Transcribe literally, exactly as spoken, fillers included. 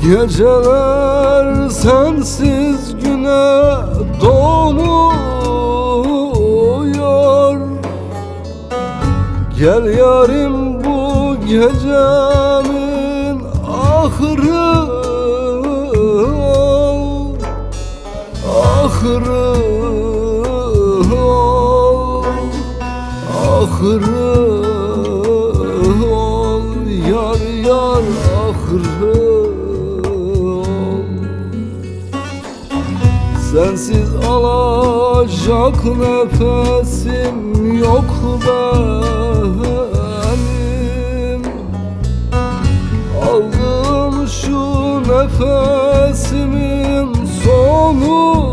Geceler sensiz güne doğmuyor. Gel yarim, bu gecemin ahırı ol. Ahırı ol, ahırı ol, yar yar, ahırı ol. Sensiz alacak nefesim yok benim. Aldım şu nefesimin sonu